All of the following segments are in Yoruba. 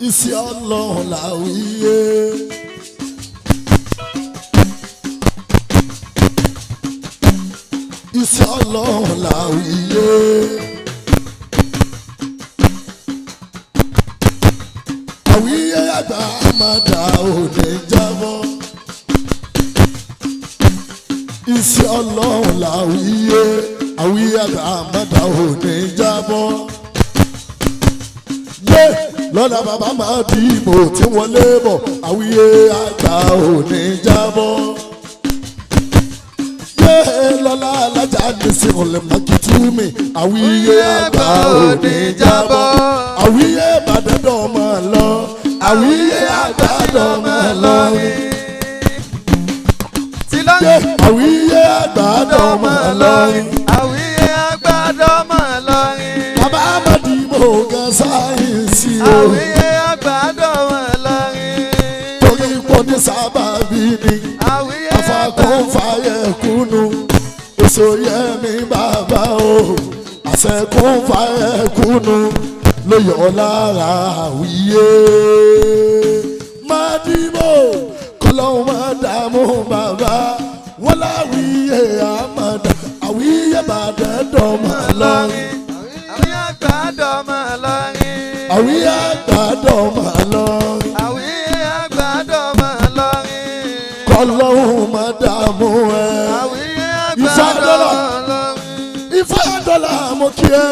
Iṣẹ́ Ọlọ́run làwíyé. Iṣẹ́ Ọlọ́run làwíyé. Àwíyé àgbà àmàdà òní jábọ́. Iṣẹ́ Ọlọ́run làwíyé. Àwíyé àgbà àmàdà òní jábọ́. Yé lọ́la bàbá máa di ìbò tí wọ́n lé bọ̀. Àwíyé àgbà òní jábọ́. Yé lọ́la alájà ní sìnkúnlẹ̀ mọ́kìtúmí. Àwíyé àgbà òní jábọ́. Àwíyé bàdẹ́dọ̀ máa lọ. Àwíyé àgbàdọ̀ máa lọ. Tí ló ń Yé àwíyé àgbàdọ̀ máa lọ. Àwíyé àgbàdo máa lọrin. Bàbá Mádìbò gan sáyẹ̀nsì o. Àwíyé àgbàdo máa lọrin. Torí pọ̀ ní sábàbí ni. Àwíyé Afakún fàyẹ̀kúnu. Òṣòyẹ̀mí bàbá o. Àṣẹkún fàyẹ̀kúnu. Ló yọ lára àwíyé. Mádìbò kọ́lọ́hún máa dààmú bàbá. Wọ́n láwíyé àmàdà. Àwíyé bàdẹ́dọ̀ máa lọrin. Àwíyé àgbàdo máa lọrin. Àwíyé àgbàdo máa lọrin. Àwíyé àgbàdo máa lọrin. Kọ́lọ́hún máa dààmú ẹ. Àwíyé Ifá àgbàdo dọ́là. máa lọrin. Ifá dọ́là mo kí ẹ.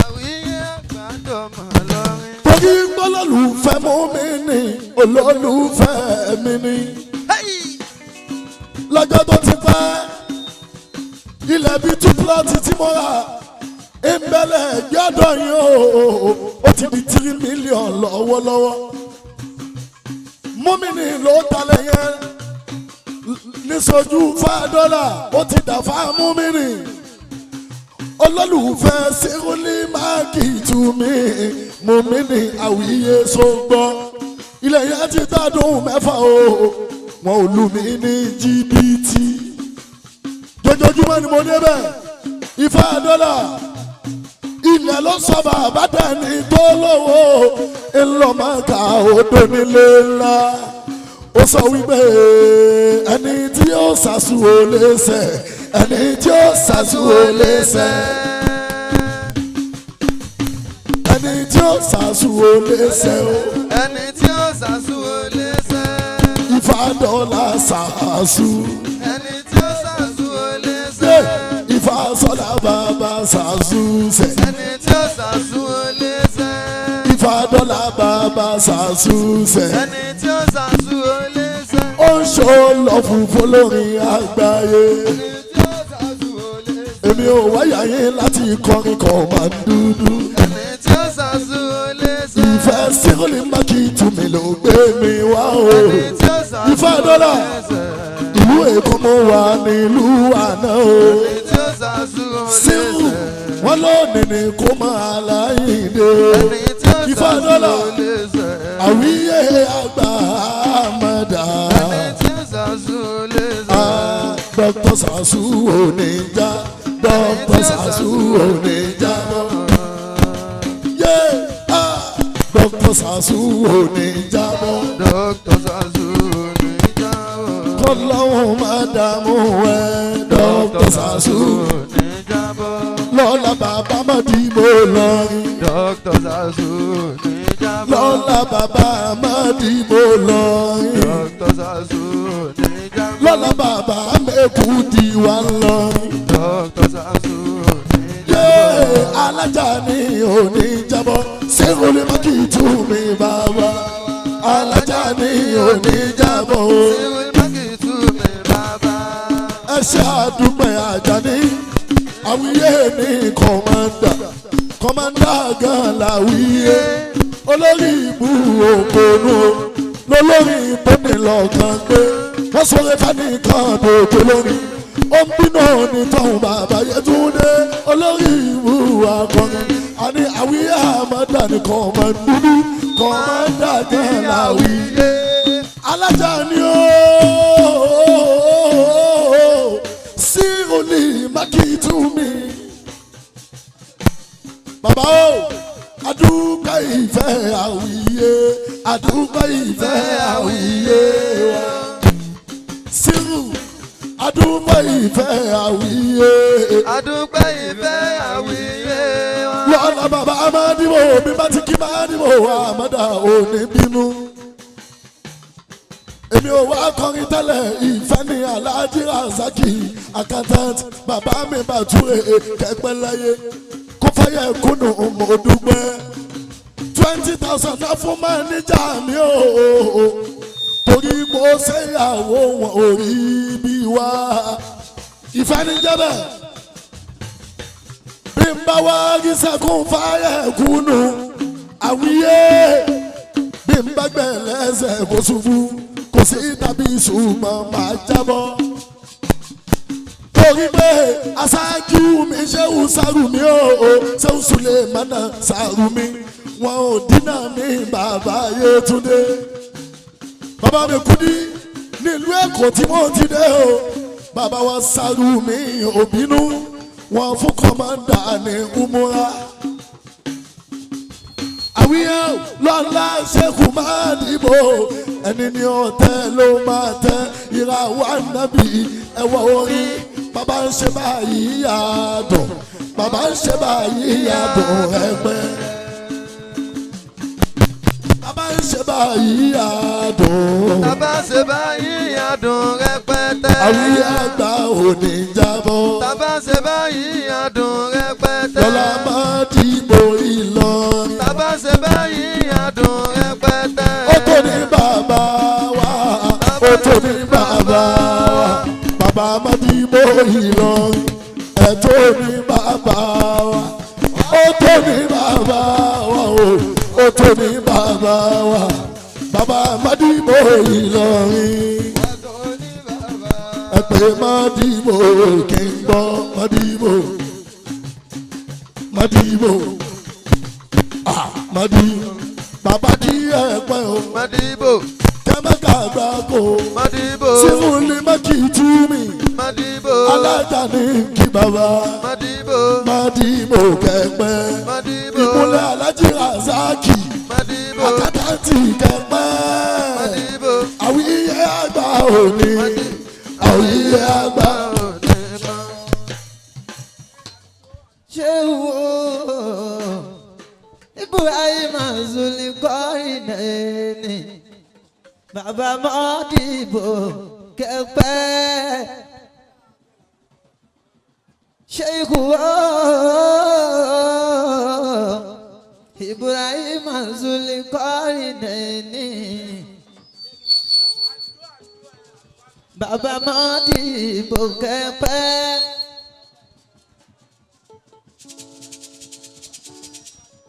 Àwíyé àgbàdo máa lọrin. Torí gbọ́lọ́lùfẹ́ mú mi ní olólùfẹ́ mi ní. Hey! Lọ́jọ́ tó ti pẹ́, ilẹ̀ bíi two plot tí mo rà, ìbẹ̀lẹ̀ gbọ́dọ̀ yín o, ó ti di 3 million lọ́wọ́lọ́wọ́. Múmìnì ló talẹ̀ yẹn níṣojú fáadọ́là, ó ti dà fá múmìnì. Olólùfẹ́ sírúlì máàkì tù mí, múmìnì àwíyé sóńgbọ́. Ilẹ̀ yẹn ti tádùn 6 o, wọn ò lù mí ní jìbìtì. Jojoojúmọ́ ni mo débẹ̀, Ifá dọ́là ilẹ̀ ló sọ bàbá dání tó lówó ńlọmọkà odò nílé ńlá. Ó sọ wípé ẹni tí ó sàṣù ò lè ṣẹ̀, ẹni tí ó sàṣù ò lè ṣẹ̀, ẹni tí ó sàṣù ò lè ṣẹ̀ o. Ẹni tí ó sàṣù ò lè ṣẹ̀. Ifá dọ́là sàṣù. Ẹni tí ó sàṣù ò lè Yé, ṣẹ̀. Ifá sọlá bàbá sàṣù ṣẹ̀. Ẹni tí ó sàṣù ò lè ṣẹ̀. Ifá dọ́là bàbá sàṣù ṣẹ̀. Ẹni tí ó sàṣù ò lè ṣẹ̀. Ó ń ṣó lọ fún lórí àgbáyé. Ẹni tí ó sàṣù ò lè ṣẹ̀. Èmi ò wáyà yín láti kọrin kan máa ń dúdú. Ẹni tí ó sàṣù ò lè ṣẹ̀. Ìfẹ́ sírúlì mákì tù mí ló gbé mi wá o. Ẹni tí ó sàṣù Ifá ò dọ́là lè ṣẹ̀. ìlú Èkó mo wà nílùú àná o. Ẹni tí ó sàṣù ò lè Sírù ṣẹ̀. wọn lónìí ni kó máa láyìndé o. Ẹni tí ó Ifá sàṣù dọ́là ò lè ṣẹ̀. àwíyé àgbà àmàdà. Ẹni tí ó sàṣù ò lè ṣẹ̀. Ah, Dr. Sasu oníjà, Dr. Sasu oníjà mọ́. Yeah, ah, Dr. Sasu oníjà mọ́. Dr. Sasu ò ní jábọ̀. Kọ́lọ́hún máa dààmú ẹ, Dr. Sasu. ò ní jábọ̀. Lọ́la bàbá Mádìbò lọ́rin. Dr. Sasu ò ní jábọ̀. Lọ́la bàbá Mádìbò lọ́rin. Dr. Sasu ò ní jábọ̀. Lọ́la bàbá mẹ́kù diwa lọ́rin. Dr. Sasu ò ní Yé jábọ̀. alájà ni òní jábọ́, sẹ́kọ̀lì mákì tú mi bàbá. Alájà ni òní jábọ́ o. Civil Makitu mi bàbá. Ẹ ṣe àdúpẹ́ Àjàní, àwíyé ní kọ̀mọ́ndà, kọ̀mọ́ndà gan làwíyé. Olórí ìbú òkòlù o, lólórí ìbónilọ̀kan gbé. Wọ́n sọ̀rọ̀ fánìkan dòdò lórí. Ó ń bínú ní tọ́hún bàbá Yẹtúndé, olórí ìbú akọrin. Àní àwíyé àmọ́dá ni kọ̀mọ́ndúdú, kọ̀mọ́ndà gan làwíyé. Alájà ni ó sí òní mákìtúmi. Bàbá o, adúgbò ìfẹ́ àwíyé. Àwíyé àdúgbò ìfẹ́ àwíyé wa. Sírù àdúgbò ìfẹ́ àwíyé. Adúpẹ́ ìfẹ́ àwíyé wa. Lọ́la bàbá Amádìbò bí bá ti kí Mádìbò Àmọ́dá ò ní bínú. Èmi ò wá kọrin tẹ́lẹ̀ ìfẹ́ ní Alhaji Razaki accountant bàbá mi bàtúrè kẹpẹ́ láyé kó fẹ́yẹ̀ kúnnù mo dúpẹ́. 20,000 náà fún máníjà mi o torí kó ṣèyàwó wọn ò rí bí wá. Ìfẹ́ ní jẹ́ bẹ́ẹ̀ bí n bá wá rí sẹ́kùn fáyẹ̀ kúnnù àwíyé bí n bá gbẹ̀ lẹ́sẹ̀ kó ṣubú kò sí tàbí ṣùgbọ́n máa jábọ́. Torí pé aṣáájú mi ṣéwù sárù mi o ṣéwù Sulemana sárù mi wọn ò dínà mi bàbá Yétúndé. Bàbá mi Kúdí nílùú Èkó tí mo ti dé o bàbá wa sárù mi ò bínú wọn fún kọ́mọ́ndà ní umura. Àwíyá lọ́la ṣẹ́kù máa dìbò ẹni ní ọ̀tẹ̀ ló máa tẹ ìràwọ̀ ànábì ẹ̀wọ̀ orí bàbá ń ṣe báyìí yàdùn bàbá ń ṣe báyìí yàdùn ẹgbẹ́. Bàbá ń ṣe báyìí yàdùn Tàbá ṣe báyìí adùn rẹpẹtẹ. àwíyá àgbà òní jábọ́. Tàbá ṣe báyìí adùn rẹpẹtẹ. Lọ́la máa dìbò Ìlọrin. Tàbá ṣe báyìí adùn rẹpẹtẹ. Ó tó ní bàbá wa ó tó ní bàbá wa bàbá Mádìbò Ìlọrin ẹ̀ tó ní bàbá wa ó tó ní bàbá wa o ó tó ní bàbá wa bàbá Mádìbò Ìlọrin ẹ pé Mádìbò kí n gbọ́ Mádìbò Mádìbò ah Mádìbò bàbá kí ẹ pẹ́ o Mádìbò kẹ́mẹ́kà gbà kó Mádìbò sífúnni mẹ́kì tú mi Mádìbò alájà ní kí bàbá Mádìbò Mádìbò kẹ́pẹ́ Mádìbò ìmúlẹ̀ Alájì Razaki Mádìbò àkàtàntì kẹ́pẹ́ Mádìbò àwíyé àgbà òní àwíyé àgbà. Ṣé wo Ibrahim Zulikarinaini bàbá Mádìbò kẹpẹ́ Sheikh Ibrahim Zulikarinaini bàbá Mádìbò kẹpẹ́.